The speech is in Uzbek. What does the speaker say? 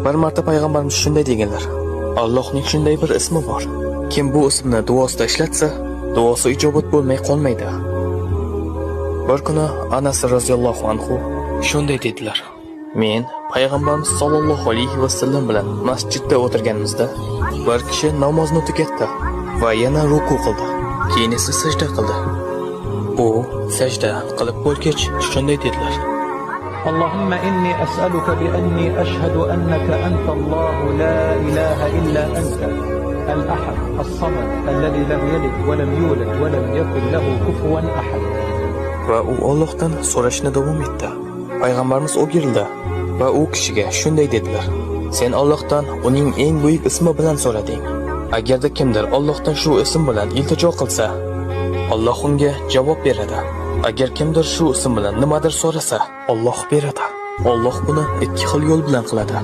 Bir marta payg'ambarimiz shunday deganlar: Allohning shunday bir ismi bor. Kim bu ismni duosida ishlatsa, duosi ijobat bo'lmay qolmaydi. Bir kuni Anas roziyallohu anhu shunday dedilar: Men payg'ambarimiz sollallohu alayhi vasallam bilan masjidda o'tirganimizda bir kishi namozni tugatdi va yana ruku qildi. Keyin esa sajda qildi. U sajda qilib bo'lgach shunday dedilar: اللهم إني أسألك بأني أشهد أنك أنت الله لا إله إلا أنت الأحد الصمد الذي لم يلد ولم يولد ولم يكن له كفوا أحد. Va u Allohdan so'rashni davom etdi. Payg'ambarimiz o'girildi va u kishiga shunday dedilar: Sen Allohdan uning eng buyuk ismi bilan so'rading. Agarda kimdir Allohdan shu ism bilan iltijo qilsa, Alloh unga javob beradi. Agar kimdir shu ism bilan nimadir so'rasa, Alloh beradi. Alloh buni ikki xil yo'l bilan qiladi.